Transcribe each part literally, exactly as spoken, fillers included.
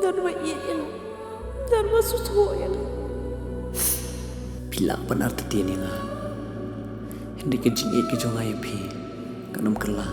Don ba ïeit ïa nga. Don ba sngewthuh ïa nga. Phi lah ban artatien ïa nga, hynrei ka jingïeit ka jong nga ïa phi kan ym kylla.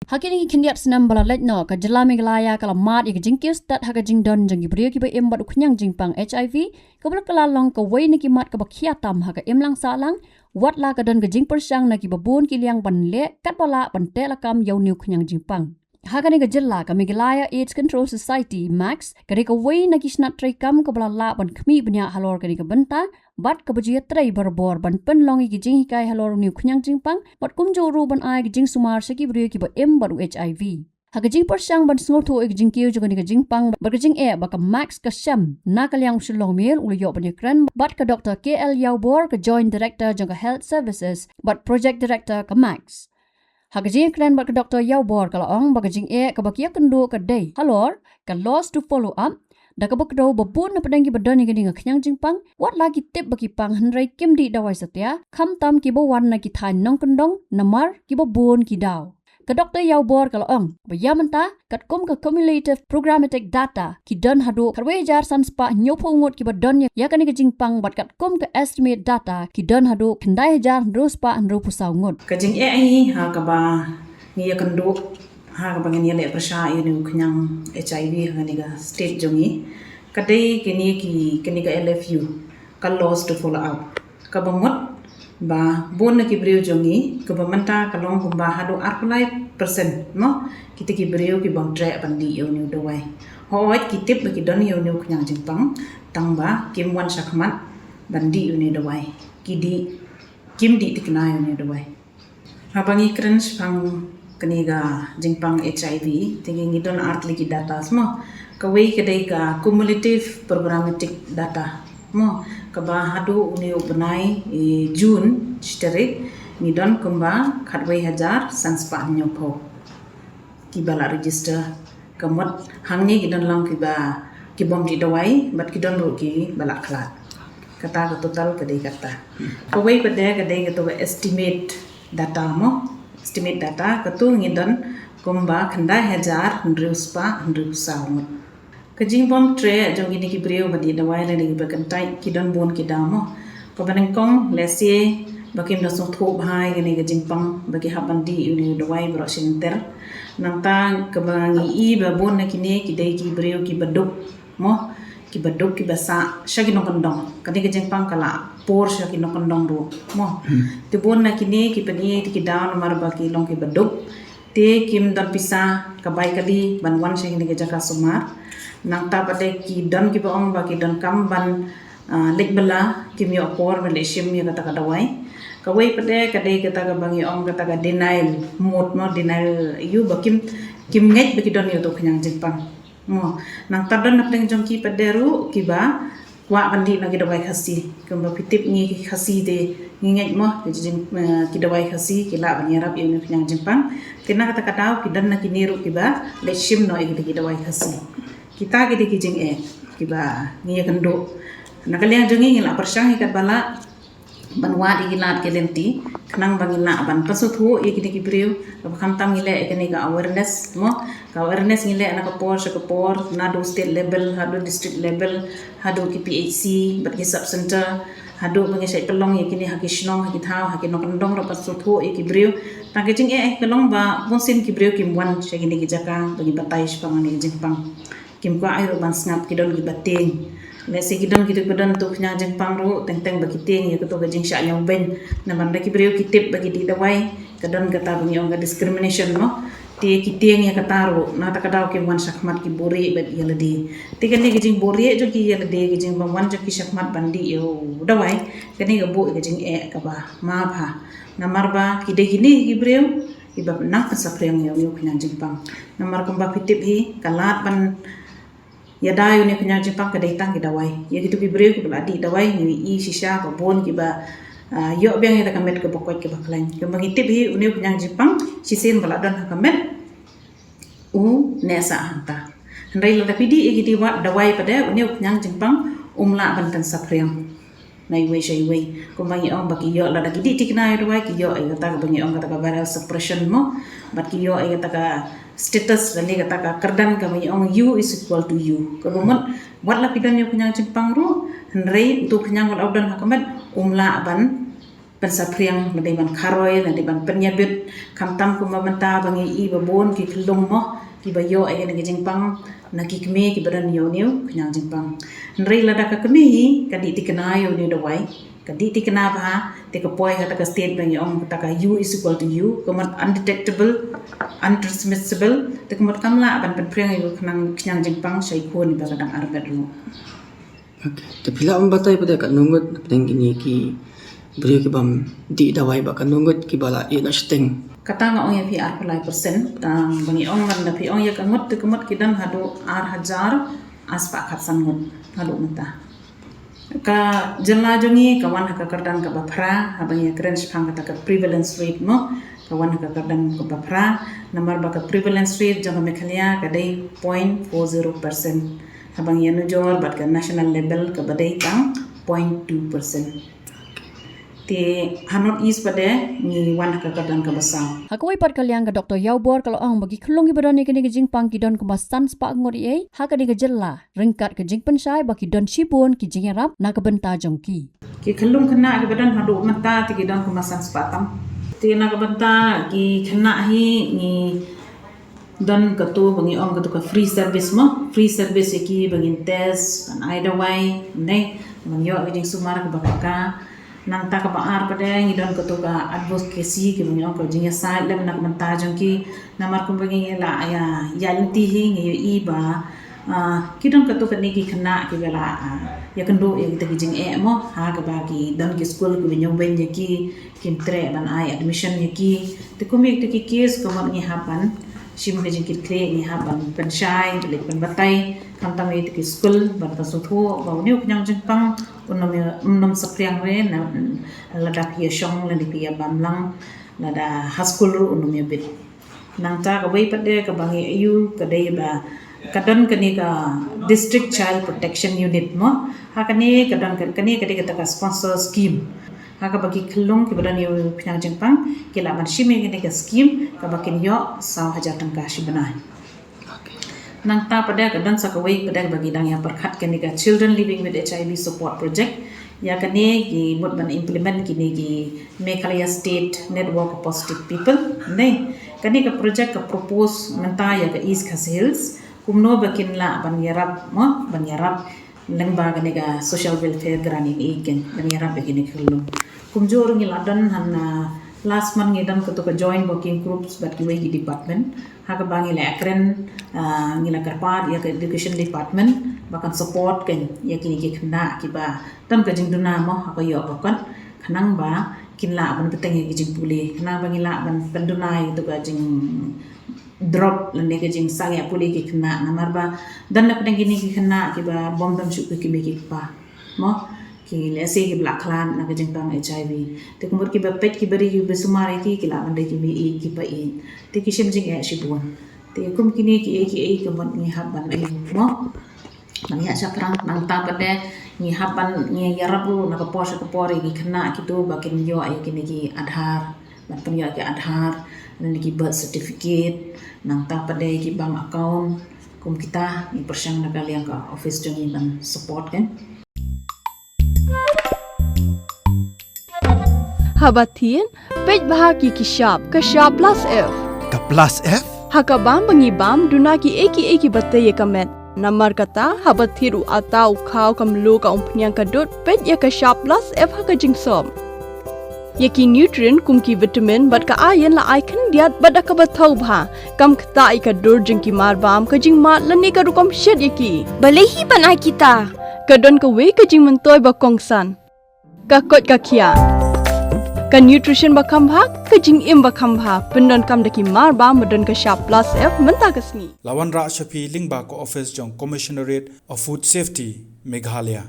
Ha kine ki khyndiat snem ba la leit noh, ka jylla Meghalaya ka la mad ïa ka jingkiew stet ha ka jingdon jong ki briew kiba im bad u khñiang jingpang H I V, kaba la kylla long kawei na ki mat kaba khia tam ha ka imlang sahlang, wat la ka don ka jingpyrshang na kiba bun ki liang ban leh katba lah ban teh lakam ïa une u khñiang jingpang. Ha kane ka jylla, ka Meghalaya AIDS Control Society, MACS, ka dei kawei na ki shnat treikam kaba la lah ban khmih bniah halor kane ka bynta, bad kaba ju ïatrei barabor ban pynlong ïa ki jinghikai halor une u khñiang jingpang, bad kumjuh ruh ban ai ki jingsumar sha ki briew kiba im bad u H I V. Ha ka jingpyrshang ban sngewthuh ïa ka jingkiew jong kane ka jingpang bad ka jingeh ba ka MACS ka shem, na ka liang u Shillong Mail u la ïoh ban ïakren bad ka Doktor K L Ïawbor, ka Joint Director jong ka Health Services bad Project Director ka MACS. Ha ka jingïakren bad ka Doktor Ïawbor ka la ong ba ka jingeh kaba ki ïakynduh ka dei halor ka loss to follow up, da kaba kdew ba bun na pdeng kiba don ïa kane ka khñiang jingpang, wat la ki tip ba ki pang hynrei kim dih dawai satia, khamtam kiba wan na ki thaiñ nongkyndong, namar kiba bun ki daw. Ka Doktor Ïawbor ka la ong ba ïa mynta, katkum ka cumulative programmatic data, ki don haduh khatwei hajar san spah hynñiewphew ngut kiba don ïa, ïa kane ka jingpang, bad katkum ka estimate data, ki don haduh khyndai hajar hynriew spah hynriewphew saw ngut. Ka jingeh hi ha kaba ngi ïakynduh, ha kaba ngin ïaleh pyrshah ïa une u khñiang H I V ha kane ka state jong ngi, ka dei kine ki, kine ka L F U, ka loss to follow up. Kaba mut ba bun na ki briew jong ngi kaba mynta ka long kumba haduh arphew lai percent, no, kita ki briew ki bym treh ban dih ïa une u dawai. Hooid, ki tip ba ki don ïa une u khñiang jingpang, tang ba kim wan shakhmat ban dih ïa une u dawai. Ki dih, kim dih thikna ïa une u dawai. Haba ngi kren shaphang kane ka jingpang H I V, te ngi don ar tylli ki data, mo. Kawei ka dei ka cumulative programmatic data, mo, kaba haduh une u bnai, eh, June, shi tarik, ngi don kumba khatwei hajar san spah hynñiewphew kiba la register. Ka mut hangne ki don lang kiba, ki bym dih dawai, bad ki don ruh kiba la khlad. Kata ka total ka dei kata. Kawei pat de ka dei kato ka estimate data, mo. Estimate data, kato ngi don kumba khyndai hajar hynriew spah hynriewphew saw ngut. Ka jingbym treh jong kine ki briew ba dih dawai lane kiba kyntait, ki don bun ki daw, mo. Kaba nyngkong, lehse ba kim da sngewthuh bha ïa kane ka jingpang, ba ki hap ban dih ïa une u dawai baroh shi lynter. Nangta kaba ngi i ba bun na kine ki dei ki briew kiba duk, mo, kiba duk, kiba sah sha ki nongkyndong. Kane ka jingpang ka la pur sha ki nongkyndong ruh, mo. Hmm. Te bun na kine ki pynïaid ki daw namar ba ki long kiba duk. Te kim don pisa ka bai kali ban wan sha kine ki jaka sumar. Nangta pat de ki don kiba ong ba ki donkam ban, ah, leit bylla, kim ïoh por ban leit shim ïa kata ka dawai. Kawei pat de ka dei kata kaba ngi ong kata ka denial mode, mo, denial, ïa ba kim, kim ngeit ba ki don ïa uto u khñiang jingpang. Mo, nangta don na pdeng jong ki pat de ruh kiba kwah ban dih na ki dawai Khasi. Kumba phi tip ngi ki Khasi te ngi ngeit, mo, ki jing, eh, ki dawai Khasi ki lah ban ïarap ïa une u khñiang jingpang. Te na kata ka daw ki don na kine ruh kiba leit shim noh ïa kita ki dawai Khasi. Kita ki dei ki jingeh kiba ngi ïakynduh. Na ka liang jong ngi ngi la pyrshang ïa katba lah ban wad ïa ki lad ki lynti, khnang ba ngin lah ban pynsngewthuh ïa kine ki briew, kaba khamtam ngi leh ïa kane ka awareness, mo, ka awareness ngi leh na ka por sha ka por, naduh state level, haduh district level, haduh ki P H C, bad ki sub center, haduh ba ngi shait pynlong ïa kine ha ki shnong, ha ki thaw, ha ki nongkyndong ruh ban sngewthuh ïa ki briew. Tang ka jingeh ka long ba bunsien ki briew kim wan sha kine ki jaka ba ngi batai shaphang kane ka jingpang. Kim kwah ai ruh ban sngap, ki don kiba tieng. Lehse ki don, ki don, ki don uto u khñiang jingpang ruh, teng teng ba ki tieng ïa kato ka jingshah ñiewbeiñ. Namar da ki briew ki tip ba ki dih dawai, ka don kata ba ngi ong ka discrimination, mo. Te ki tieng ïa kata ruh, na kata ka daw kim wan shakhmat, ki buhrieh bad ïa lade. Te kane ka jingbuhrieh jong ki ïa lade, ka jingbym wan jong ki shakhmat ban dih ïa u dawai, kane ka buh ïa ka jingeh kaba ma bha. Namar ba ki dei kine ki briew kiba nang pynsaphriang ïa une u khñiang jingpang. Namar kumba phi tip hi, ka lad ban ïada ïa une u khñiang jingpang ka dei tang ki dawai. Ïa kito ki briew kiba la dih dawai ngi i shisha ba bun kiba, ah, ïoh biang ïa ka met kaba koit kaba khlaiñ. Kumba ngi tip hi, une u khñiang jingpang shisien ba la don ha ka met u neh sah hangta. Hynrei lada phi dih ïa ki dawai pat de, une u khñiang jingpang um lah ban pynsaphriang na iwei sha iwei. Kumba ngi ong ba ki ïoh, lada ki dih thikna ïa u dawai, ki ïoh ïa kata kaba ngi ong kata ka viral suppression, mo. Bad ki ïoh ïa kata ka, status lane kata ka kyrdan kaba ngi ong U is equal to U. Kaba mut wat la phi don ïa u khñiang jingpang ruh, hynrei utu u khñiang wat la u don ha ka met, um lah ban pynsaphriang lane ban kharoi lane ban pynïabit, khamtam kumba mynta ba ngi i ba bun ki khyllung mo kiba ïoh ïa kane ka jingpang na ki kmie kiba don ïa une u khñiang jingpang. Hynrei lada ka kmie hi ka dih thikna ïa une u dawai, ka dih thikna bha, te ka poi ha kata ka state ba ngi ong kata ka U is equal to U, ka mut undetectable, untransmissible, te ka mut kam lah ban pynphriang ïa u khñiang, khñiang jingpang sha i khun iba ka dang arbet ruh. Okay. Te phi lah ban batai pat de katno ngut hapdeng kine ki briew ki bym dih dawai, bad katno ngut kiba la ïeh noh shiteng? Kata nga ong ïa phi arphew lai percent, tang ba ngi ong ngan da phi ong ïa ka ngut te ka mut ki don haduh ar hajar ar spah khatsan ngut haduh mynta. Ka jylla jong ngi ka wan ha ka kyrdan kaba phra, haba ngi ïakren shaphang kata ka prevalence rate mo, ka wan ha ka kyrdan kaba phra, namar ba ka prevalence rate jong ka Meghalaya ka dei point four zero percent. Haba ngi ïanujor bad ka national level kaba dei tang point two percent. Te ha North East pat de ngi wan ha ka kyrdan kaba saw. Ha kawei pat ka liang, ka Doctor Ïawbor ka la ong ba ki khyllung kiba don ïa kane ka jingpang ki don kumba san spah ngut ïa ei ha kane ka jylla, ryngkat ka jingpynshai ba ki don shibun ki jingïarap na ka bynta jong ki. Ki khyllung khynnah kiba don haduh mynta te ki don kumba san spah tam. Te na ka bynta ki khynnah hi ngi don katu ba ngi ong katu ka free service mo, free service ïa ki ba ngin test, ban ai dawai, ne, ban ïoh ka jingsumar kaba paka. Nangta kaba ar pat de ngi don katu ka advocacy kiba ngi ong ka jingïasaid lem na ka bynta jong ki. Namar kumba ngi la ïa, ïa lynti hi ngi ïohi ba, ah, ki don katu kane ki khynnah kiba la, ah, ïakynduh ïa kita ki jingeh mo, ha kaba ki don ki skul kiba ñiewbeiñ ïa ki, kim treh ban ai admission ïa ki. Te kum ïa kita ki case ka mut ngi hap ban shim ka jingkitkhlieh, ngi hap ban pynshai, ban leit pynbatai, khamtam ïa kita ki skul, ban pynsngewthuh ba une u khñiang jingpang un nym ïa, un nym saphriang re na, lada phi ïashong lane phi ïabam lang, lada ha skul ruh un nym ïabit. Nangta kawei pat de kaba ngi ïohi ka dei ba ka don kane ka District Child Protection Unit mo. Ha kane ka don ka, kane ka dei kata ka sponsor scheme. Ha kaba ki khyllung kiba don ïa u khñiang jingpang ki lah ban shim ïa kane ka scheme kaba kin ïoh saw hajar tyngka shi bnai. Nangta pat de ka don sa kawei pat de ba ki dang ïa pyrkhat kane ka Children Living with H I V Support Project. Ïa kane ki mut ban implement kine ki Meghalaya State Network of Positive People. Ne, kane ka project ka propose mynta ïa ka East Khasi Hills kumno ba kin lah ban ïarap mo, ban ïarap lyngba kane ka social welfare grant in aid kan, ban ïarap ïa kine ki khyllung. Kumjuh ruh ngi la don ha, ah, last month ngi don katu ka joint working groups bad kiwei ki department. Ha kaba ngi la ïakren, ah, ngi la kyrpad ïa ka education department ba kan support kan ïa kine ki khynnah kiba don ka jingduna mo ha ka ïoh ka kot, khnang ba kin lah ban bteng ïa ki jingpule, khnang ba ngin lah ban pynduna ïa katu ka jing drop lane ka jingsangeh pule ki khynnah, namar ba don na pdeng kine ki khynnah kiba bym don shuh ki kmie ki kpa mo, ki lehse kiba la khlad na ka jingpang H I V. Te kumba ki ba peit ki ba ri ki ba sumar ïa ki, ki lah ban dei ki mei ïeit ki pa ïeit. Te ki shim jingeh shibun. Te kum kine kiei kiei ka mut ngi hap ban ïa mo, ban ïa shaphrang. Nangta pat de ngi hap ban ngi ïarap ruh na ka por sha ka por ïa ki khynnah kitu ba kin ïoh ïa kine ki Aadhaar, ban pynïoh ki Aadhaar, lane ki birth certificate, nangta pat de ki bank account. Kum kita ngi pyrshang na ka liang ka office jong ngi ban support kan. Haba thied, peit bha ki ki shap, ka shap plus F. Ka plus F? Ha ka bam ba ngi bam, duna kiei kiei kiba tei ïa ka met. Namar kata, haba thied u atta, u khaw, ka mluh, ka umphniang, ka dud, peit ïa ka shap plus F ha ka jingsop. Ïa ki nutrient kum ki vitamin bad ka iron la ai khyndiat bad da kaba thaw bha. Kam ktah ïa ka dur jong ki marbam, ka jingmad lane ka rukom shet ïa ki. Balei hi ban ai kita? Ka don kawei ka jingmyntoi ba kongsan. Ka koit ka khiah. Ka nutrition ba kham bha, ka jingim ba kham bha. Pyndonkam da ki marbam ba don ka shap plus F mynta ka sngi. La wanrah sha phi lyngba ka office jong Commissionerate of Food Safety, Meghalaya.